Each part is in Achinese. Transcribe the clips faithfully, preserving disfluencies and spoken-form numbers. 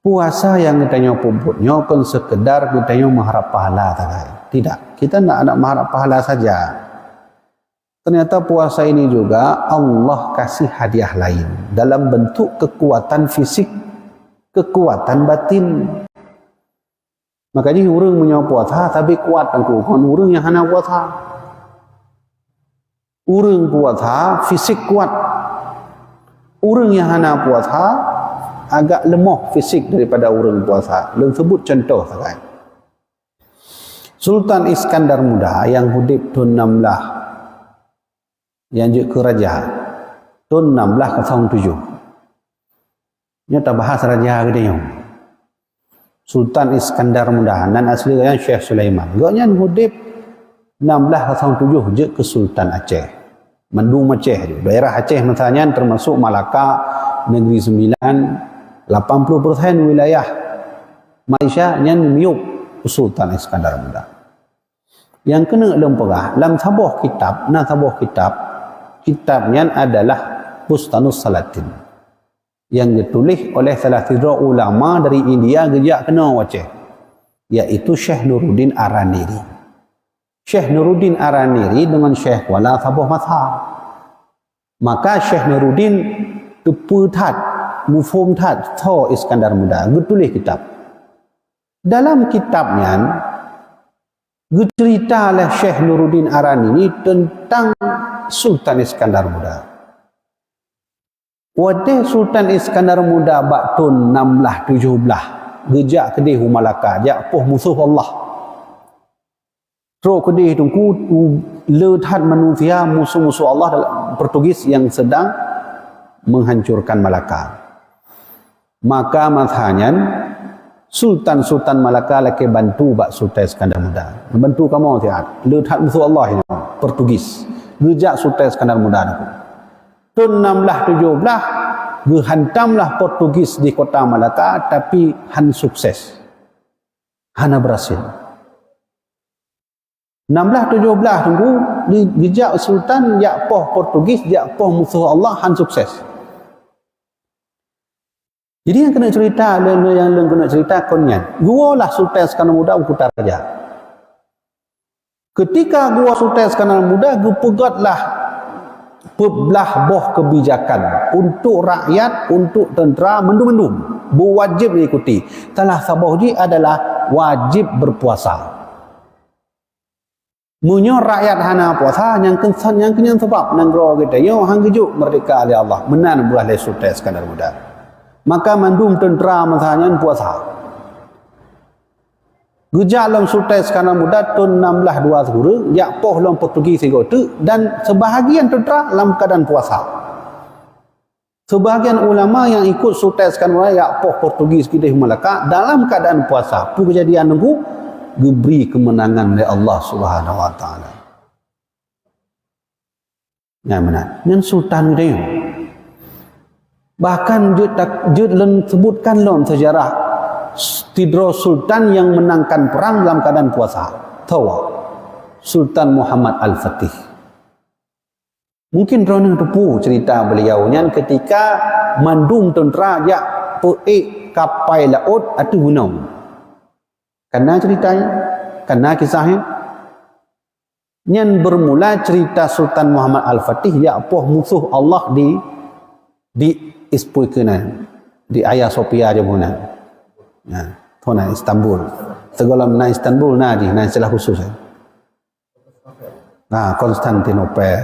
Puasa nyang geutanyoe peubuet nyoe kon sekedar geutanyoe meuharap pahala sagai. Tidak, kita nak, nak meuharap pahala saja. Ternyata puasa ini juga Allah kasih hadiah lain dalam bentuk kekuatan fisik, kekuatan batin. Makanya ureuëng meunyoe puasa, tapi kuat teungku, kon ureuëng nyang hana puasa. Ureuëng puasa, fisik kuat. Ureuëng nyang hana puasa, agak lemoh fisik daripada ureuëng puasa. Lôn sebut contoh sagai. Sultan Iskandar Muda nyang udeb thon enam belas, nyang jeuet keu raja, thon enam belas kosong tujoh. Nyoe tabahas raja geutanyoe. Sultan Iskandar Muda, nan asli gobnyan Syekh Sulaiman. Gobnyan udeb enam belas kosong tujoh jeuet keu Sultan Aceh. Mandum Aceh, daerah Aceh masa nyan termasuk Malaka, Negeri Sembilan, lapan puluh persen wilayah Malaysia nyan miyueb Sultan Iskandar Muda. Nyang keuneuk lôn peugah, lam saboh kitab, na saboh kitab, kitab nyan adalah Bustanus Salatin, nyang geutuléh oleh salah sidroe ulama dari India geujak keunoe u Aceh, yaitu Syekh Nuruddin Araniri. Syekh Nuruddin Araniri deungon Syekh Kuala saboh mazhab. Maka Syekh Nuruddin teupeu that, muphom that soe Iskandar Muda, geutuléh kitab. Dalam kitab nyan, geuceurita lé Syekh Nuruddin Araniri teuntang Sultan Iskandar Muda. Watée Sultan Iskandar Muda bak thon enam belas tujoh belas geujak keudeh u Malaka, jak poh musoh Allah. Trok keudeh teungku, le that manusia, musoh-musoh Allah dalam Portugis nyang sedang menghancurkan Malaka. Maka masa nyan, sultan-sultan Malaka lakée bantu bak Sultan Iskandar Muda. Bantu kamoe siat. Le that musoh Allah nyoe, Portugis. Geujak Sultan Iskandar Muda nyoe. Thon enam belas tujoh belas, geuhantamlah Portugis di kota Malaka, tapi han sukses. Hana berhasil. Enam belas tujoh belas teungku, di, geujak sultan, jak poh Portugis, jak poh musoh Allah, han sukses. Jadi nyang keuneuk cerita, le, le, nyang lôn keuneuk cerita kon nyan. Geuwoe lah Sultan Iskandar Muda u Kuta Raja. Ketika geuwoe Sultan Iskandar Muda, geupeugét lah peuet blah boh kebijakan untuk rakyat, untuk tentera, mandum-mandum beuwajéb diikuti. Salah saboh jih adalah wajéb berpuasa. Meunyoe rakyat hana puasa, nyang keu-, nyang keu nyan sabab nanggroe geutanyoe han geujok meurdehka lé Allah, meunan peugah lé Sultan Iskandar Muda. Maka mandum teuntara masa nyan puasa. Geujak lom Sultan Iskandar Muda thon enam belas dua sikureueng, jak poh lom Portugis sigoe teuk, dan seubahagian teuntara lam keuadaan puasa. Seubahagian ulama nyang ikot Sultan Iskandar Muda jak poh Portugis keudeh Malaka dalam keuadaan puasa. Peue keujadian teungku? Geubri keumeunangan lé Allah Subhanahu wa Taala. Nyan meunan. Nyan sultan geutanyoe. Bahkan jeuet tak-, jeuet lôn seubutkan lom seujarah sidroe sultan nyang meunangkan prang lam keuadaan puasa. Toh, Sultan Muhammad Al-Fatih. Mungkin droeneuh teupeu cerita beliau nyan ketika mandum teuntara jak peuék kapai laôt ateueh gunong. Kana cerita nyan? Kana kisah nyan? Nyan bermula cerita Sultan Muhammad Al-Fatih jak poh musoh Allah di, di Ispuikeunan, di Hagia Sophia jameun nyan. Nah, thon na Istanbul. Sigohlom na Istanbul na jih, na istilah khusus, eh. Nah, Konstantinopel.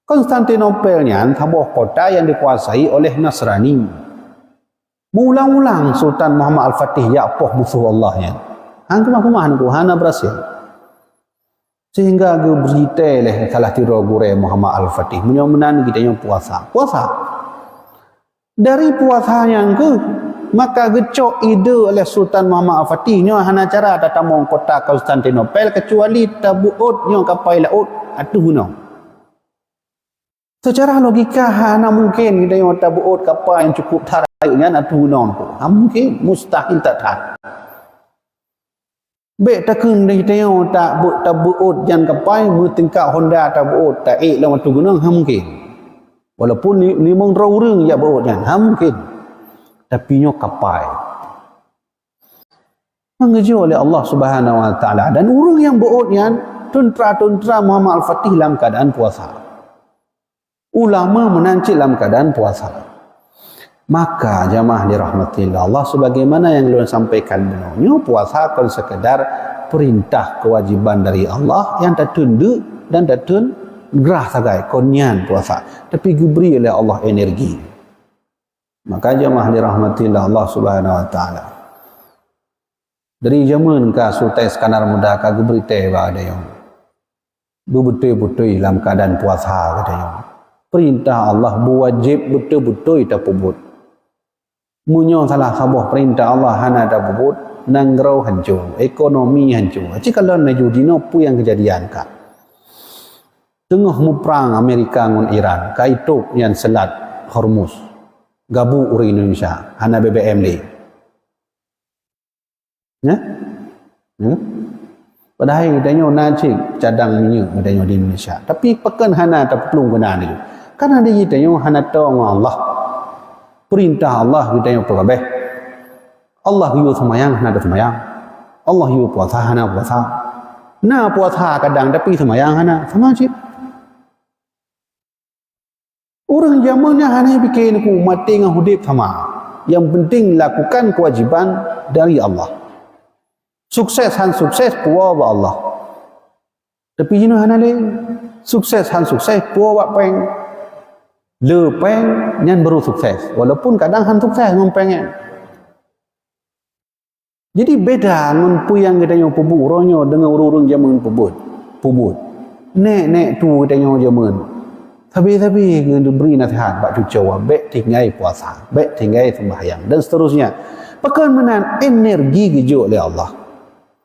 Konstantinopel nyan saboh kota nyang dikuasai oleh Nasrani. Meuulang-ulang Sultan Muhammad Al-Fatih jak poh musoh Allah nyan. Han keumah-keumah teungku, hana berhasil. Sehingga geubri thèe lé salah sidroe gurèe Muhammad Al-Fatih, meunyoe meunan geutanyoe puasa. Puasa. Dari puasa nyan kheueh, maka geucok ide oleh Sultan Muhammad Al-Fatih, nyoe hana cara tatamong kota Konstantinopel kecuali tabeuôt nyoe kapai laôt ateueh gunong. Secara logika hana mungken geutanyoe tabeuôt kapai nyang cukup that rayeuk nyan ateueh gunong teungku. Hana mungken, mustahil that-that. Bèk takheun lé geutanyoe tabeu-, tabeuôt nyan kapai meutingkat honda tabeuôt, taék lam ateueh gunong, hana mungken. Walaupun li-, limong droe ureueng jak beuôt nyan, hana mungken. Tapi nyoe kapai. Meugeujok lé Allah Subhanahu wa Taala. Dan ureuëng nyang beuôt nyan, teuntara-teuntara Muhammad Al-Fatih lam keuadaan puasa. Ulama meunan cit lam keuadaan puasa. Maka jamaah dirahmati Allah, sebagaimana nyang lôn sampaikan bunoe nyoe, puasa kon sekedar perintah kewajiban dari Allah nyang tateuntèe dan tateun grah sagai, kon nyan puasa. Tapi geubri oleh Allah energi. Maka jamaah dirahmati Allah Subhanahu wa Taala. Dari jameun ka Sultan Iskandar Muda ka geubri teh bak geutanyoe. Beubeutôi-beutôi lam keuadaan puasa geutanyoe. Perintah Allah beuwajéb beutôi-beutôi tapeubuet. Meunyoe salah saboh perintah Allah hana tapeubuet, nanggroe hanco, ekonomi hanco. Ci kalon laju jinoe peue nyang keujadian ka. Teungoh muprang Amerika ngon Iran, ka itôp nyan Selat Hormuz. Gabu ureuëng Indonesia, hana B B M lé. Ya? Ya? Padahai geutanyoe na cit cadang minyeuk geutanyoe di Indonesia. Tapi pakon hana tapeuplong keunan lé? Karena di geutanyoe hana toe ngon Allah. Perintah Allah geutanyoe peugabeh. Allah yue seumayang hana taseumayang. Allah yue puasa hana puasa. Na puasa kadang tapi seumayang hana. Sama cit. Ureuëng jameun nyan hana pike nuku maté ngon udeb sama. Yang penting lakukan kewajiban dari Allah. Sukses han sukses puwoe bak Allah. Tapi jinoe hana lé. Sukses han sukses puwoe bak péng. Le péng nyan baru sukses. Walaupun kadang han sukses ngon péng nyan. Jadi beda ngon peue nyang geutanyoe peubuet uroe nyoe deungon ureuëng-ureuëng jameun peubuet. Peubuet. Nek-nek tu geutanyoe jameun. Sabe-sabe geubri nasihat bak cucoe, bék tinggai puasa, bék tinggai sembahyang dan seterusnya. Pakon meunan energi geujok lé Allah.